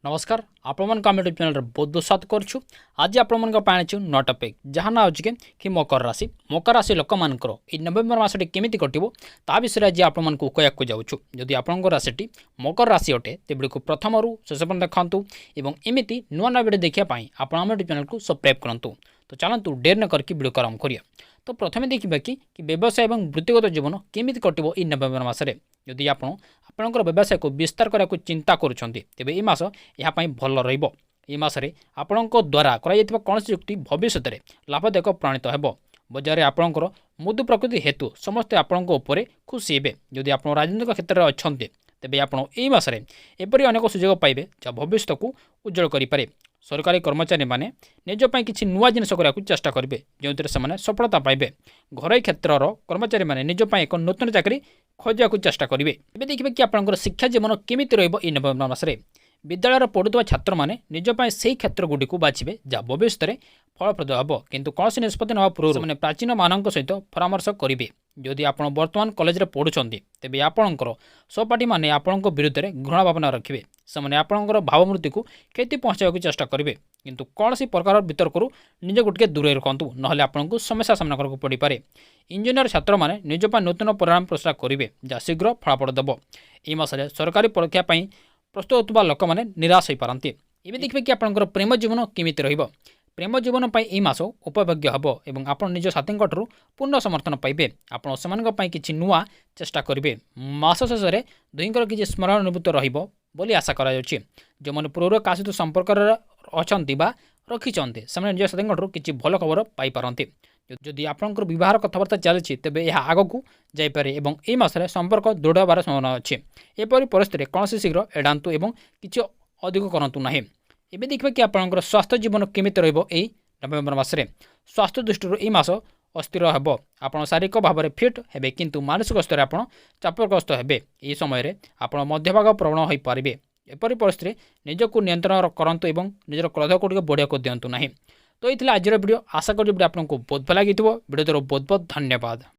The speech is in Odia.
ନମସ୍କାର, ଆପଣମାନଙ୍କୁ ଆମ ୟୁଟ୍ୟୁବ୍ ଚ୍ୟାନେଲ୍ରେ ବହୁତ ବହୁତ ସ୍ୱାଗତ କରୁଛୁ। ଆଜି ଆପଣମାନଙ୍କ ପାଇଁ ଆଣିଛୁ ନୂଆ ଟପିକ୍, ଯାହା ନାଁ ହେଉଛି କି ମକର ରାଶି। ମକର ରାଶି ଲୋକମାନଙ୍କର ଏଇ ନଭେମ୍ବର ମାସଟି କେମିତି କଟିବ, ତା ବିଷୟରେ ଆଜି ଆପଣମାନଙ୍କୁ କହିବାକୁ ଯାଉଛୁ। ଯଦି ଆପଣଙ୍କ ରାଶିଟି ମକର ରାଶି ଅଟେ, ତେବେ ଭିଡ଼ିଓକୁ ପ୍ରଥମରୁ ଶେଷ ପର୍ଯ୍ୟନ୍ତ ଦେଖନ୍ତୁ ଏବଂ ଏମିତି ନୂଆ ନୂଆ ଭିଡ଼ିଓ ଦେଖିବା ପାଇଁ ଆପଣ ଆମ ୟୁଟ୍ୟୁବ୍ ଚ୍ୟାନେଲ୍କୁ ସବସ୍କ୍ରାଇବ୍ କରନ୍ତୁ। ତ ଚାଲନ୍ତୁ, ଡେରି ନ କରିକି ଭିଡ଼ିଓ ଆରମ୍ଭ କରିବା। ତ ପ୍ରଥମେ ଦେଖିବା କି ବ୍ୟବସାୟ ଏବଂ ବୃତ୍ତିଗତ ଜୀବନ କେମିତି କଟିବ ଏଇ ନଭେମ୍ବର ମାସରେ। ଯଦି ଆପଣ ଆପଣଙ୍କର ବ୍ୟବସାୟକୁ ବିସ୍ତାର କରିବାକୁ ଚିନ୍ତା କରୁଛନ୍ତି, ତେବେ ଏହି ମାସ ଏହା ପାଇଁ ଭଲ ରହିବ। ଏହି ମାସରେ ଆପଣଙ୍କ ଦ୍ୱାରା କରାଯାଇଥିବା କୌଣସି ଯୁକ୍ତି ଭବିଷ୍ୟତରେ ଲାଭଦାୟକ ପ୍ରମାଣିତ ହେବ। ବଜାରରେ ଆପଣଙ୍କର ମୃଦୁ ପ୍ରକୃତି ହେତୁ ସମସ୍ତେ ଆପଣଙ୍କ ଉପରେ ଖୁସି ହେବେ। ଯଦି ଆପଣ ରାଜନୈତିକ କ୍ଷେତ୍ରରେ ଅଛନ୍ତି, ତେବେ ଆପଣ ଏହି ମାସରେ ଏପରି ଅନେକ ସୁଯୋଗ ପାଇବେ, ଯାହା ଭବିଷ୍ୟତକୁ ଉଜ୍ଜଳ କରିପାରେ। ସରକାରୀ କର୍ମଚାରୀମାନେ ନିଜ ପାଇଁ କିଛି ନୂଆ ଜିନିଷ କରିବାକୁ ଚେଷ୍ଟା କରିବେ, ଯେଉଁଥିରେ ସେମାନେ ସଫଳତା ପାଇବେ। ଘରୋଇ କ୍ଷେତ୍ରର କର୍ମଚାରୀମାନେ ନିଜ ପାଇଁ ଏକ ନୂତନ ଚାକିରି ଖୋଜିବାକୁ ଚେଷ୍ଟା କରିବେ। ଏବେ ଦେଖିବେ କି ଆପଣଙ୍କର ଶିକ୍ଷା ଜୀବନ କେମିତି ରହିବ ଏହି ନଭେମ୍ବର ମାସରେ। ବିଦ୍ୟାଳୟରେ ପଢ଼ୁଥିବା ଛାତ୍ରମାନେ ନିଜ ପାଇଁ ସେହି କ୍ଷେତ୍ରଗୁଡ଼ିକୁ ବାଛିବେ, ଯାହା ଭବିଷ୍ୟତରେ ଫଳପ୍ରଦ ହେବ। କିନ୍ତୁ କୌଣସି ନିଷ୍ପତ୍ତି ନେବା ପୂର୍ବରୁ ସେମାନେ ପ୍ରାଚୀନମାନଙ୍କ ସହିତ ପରାମର୍ଶ କରିବେ। ଯଦି ଆପଣ ବର୍ତ୍ତମାନ କଲେଜରେ ପଢ଼ୁଛନ୍ତି, ତେବେ ଆପଣଙ୍କର ସହପାଠୀମାନେ ଆପଣଙ୍କ ବିରୁଦ୍ଧରେ ଘୃଣା ଭାବନା ରଖିବେ। ସେମାନେ ଆପଣଙ୍କର ଭାବମୂର୍ତ୍ତିକୁ କ୍ଷତି ପହଞ୍ଚାଇବାକୁ ଚେଷ୍ଟା କରିବେ। କିନ୍ତୁ କୌଣସି ପ୍ରକାର ବିତର୍କରୁ ନିଜକୁ ଟିକେ ଦୂରେଇ ରଖନ୍ତୁ, ନହେଲେ ଆପଣଙ୍କୁ ସମସ୍ୟା ସାମ୍ନା କରିବାକୁ ପଡ଼ିପାରେ। ଇଞ୍ଜିନିୟର ଛାତ୍ରମାନେ ନିଜ ପାଇଁ ନୂତନ ପରିଣାମ ପ୍ରସ୍ତାବ କରିବେ, ଯାହା ଶୀଘ୍ର ଫଳାଫଳ ଦେବ। ଏହି ମାସରେ ସରକାରୀ ପରୀକ୍ଷା ପାଇଁ ପ୍ରସ୍ତୁତ ହେଉଥିବା ଲୋକମାନେ ନିରାଶ ହୋଇପାରନ୍ତି। ଏବେ ଦେଖିବେ କି ଆପଣଙ୍କର ପ୍ରେମ ଜୀବନ କେମିତି ରହିବ। ପ୍ରେମ ଜୀବନ ପାଇଁ ଏହି ମାସ ଉପଭୋଗ୍ୟ ହେବ ଏବଂ ଆପଣ ନିଜ ସାଥୀଙ୍କଠାରୁ ପୂର୍ଣ୍ଣ ସମର୍ଥନ ପାଇବେ। ଆପଣ ସେମାନଙ୍କ ପାଇଁ କିଛି ନୂଆ ଚେଷ୍ଟା କରିବେ। ମାସ ଶେଷରେ ଦୁହିଁଙ୍କର କିଛି ସ୍ମରଣ ନିବୃତ୍ତ ରହିବ ବୋଲି ଆଶା କରାଯାଉଛି। ଯେଉଁମାନେ ପୂର୍ବରୁ କାହା ସହିତ ସମ୍ପର୍କରେ ଅଛନ୍ତି ବା ରଖିଛନ୍ତି, ସେମାନେ ନିଜ ସାଥୀଙ୍କଠାରୁ କିଛି ଭଲ ଖବର ପାଇପାରନ୍ତି। ଯଦି ଆପଣଙ୍କର ବିବାହର କଥାବାର୍ତ୍ତା ଚାଲିଛି, ତେବେ ଏହା ଆଗକୁ ଯାଇପାରେ ଏବଂ ଏହି ମାସରେ ସମ୍ପର୍କ ଦୃଢ଼ ହେବାର ସମ୍ଭାବନା ଅଛି। ଏପରି ପରିସ୍ଥିତିରେ କୌଣସି ଶୀଘ୍ର ଏଡ଼ାନ୍ତୁ ଏବଂ କିଛି ଅଧିକ କରନ୍ତୁ ନାହିଁ। ଏବେ ଦେଖିବା କି ଆପଣଙ୍କର ସ୍ୱାସ୍ଥ୍ୟ ଜୀବନ କେମିତି ରହିବ ଏହି ନଭେମ୍ବର ମାସରେ। ସ୍ୱାସ୍ଥ୍ୟ ଦୃଷ୍ଟିରୁ ଏହି ମାସ ଅସ୍ଥିର ହେବ। ଆପଣ ଶାରୀରିକ ଭାବରେ ଫିଟ୍ ହେବେ, କିନ୍ତୁ ମାନସିକ ସ୍ତରରେ ଆପଣ ଚାପଗ୍ରସ୍ତ ହେବେ। ଏହି ସମୟରେ ଆପଣ ମଧ୍ୟଭାଗ ପ୍ରବଣ ହୋଇପାରିବେ। ଏପରି ପରିସ୍ଥିତିରେ ନିଜକୁ ନିୟନ୍ତ୍ରଣ କରନ୍ତୁ ଏବଂ ନିଜର କ୍ରୋଧକୁ ଟିକେ ବଢ଼ିବାକୁ ଦିଅନ୍ତୁ ନାହିଁ। ତ ଏଇ ଥିଲା ଆଜିର ଭିଡ଼ିଓ। ଆଶା କରୁଛି ଭିଡ଼ିଓ ଆପଣଙ୍କୁ ବହୁତ ଭଲ ଲାଗିଥିବ। ଭିଡ଼ିଓ ବହୁତ ବହୁତ ଧନ୍ୟବାଦ।